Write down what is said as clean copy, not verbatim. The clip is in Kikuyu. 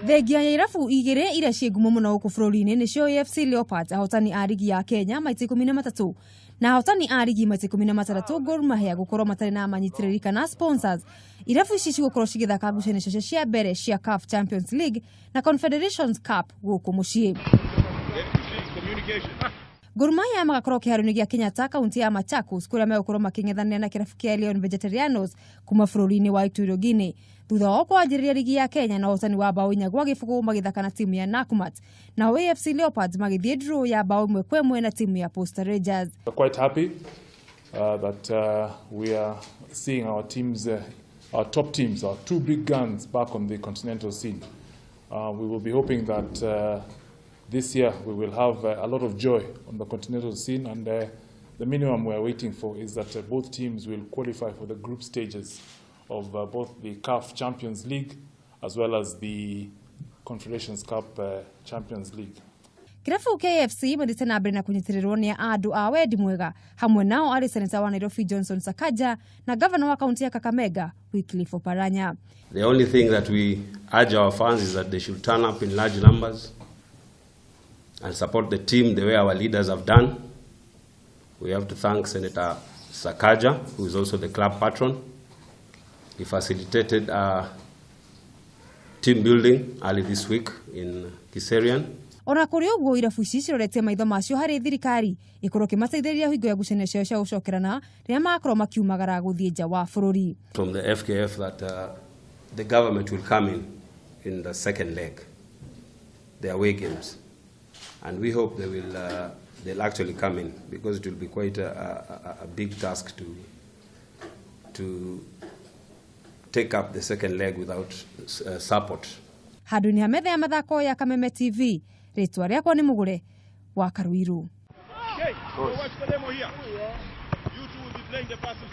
Thengia ya irabu igĩrĩ iria ciĩ ngumo mũno gũkũ bũrũri-inĩ nĩcio AFC Leopards, ahotani a rigi ya Kenya maita 13, na ahotani a rigi maita 16 Gor Mahia gũkorwo matarĩ na manyitĩrĩri kana sponsors. Irabu ici cigũkorwo cigĩthaka ngucanio ciacio cia mbere cia CAF Champions League na Confederations Cup gũkũ mũciĩ. Gor Mahia magakorwo kĩharo-inĩ gĩa Kenyatta, kaunti ya Machakos, kũrĩa megũkorwo makĩng'ethanĩra na kĩrabu kĩa Leon Vegetarianos kuma bũrũri-inĩ wa Equatorial Guinea, thutha wao kwanjĩrĩria rigi ya Kenya na ũhotani wa bao 4-0 magĩthaka na timu ya Nakumatt. Nao AFC Leopards magĩthiĩ draw ya bao 1-1 na timu ya Posta Rangers. We're quite happy that we are seeing our teams, our top teams, our two big guns back on the continental scene. We will be hoping that this year we will have a lot of joy on the continental scene, and the minimum we are waiting for is that both teams will qualify for the group stages of both the CAF Champions League as well as the Confederations Cup Champions League. Kĩrabu kĩa AFC mathiĩte na mbere na kũnyitĩrĩrwo nĩ andũ a wendi mwega, hamwe nao arĩ seneta wa Nairobi Johnson Sakaja na gavana wa kaunti ya Kakamega Wycliffe Oparanya. The only thing that we urge our fans is that they should turn up in large numbers and support the team the way our leaders have done. We have to thank Senator Sakaja, who is also the club patron. He facilitated team building early this week in Kiserian. Ona kũrĩ ũguo, irabu ici ciroretie maitho macio harĩ thirikari ĩkorwo ĩkĩmateithĩrĩria hingo ya ngucanio ciao cia gũcokerana rĩrĩa magakorwo makiumagara gũthiĩ nja wa bũrũri. From the FKF that the government will come in the second leg, the away games. And we hope they'll actually come in because it will be quite a big task to take up the second leg without support. Handũ-inĩ ha metha ya mathako ya Kameme TV, rĩtwa rĩakwa nĩ Mũgũre wa Karuiru. Okay, so watch the demo here. You two will be playing the passes.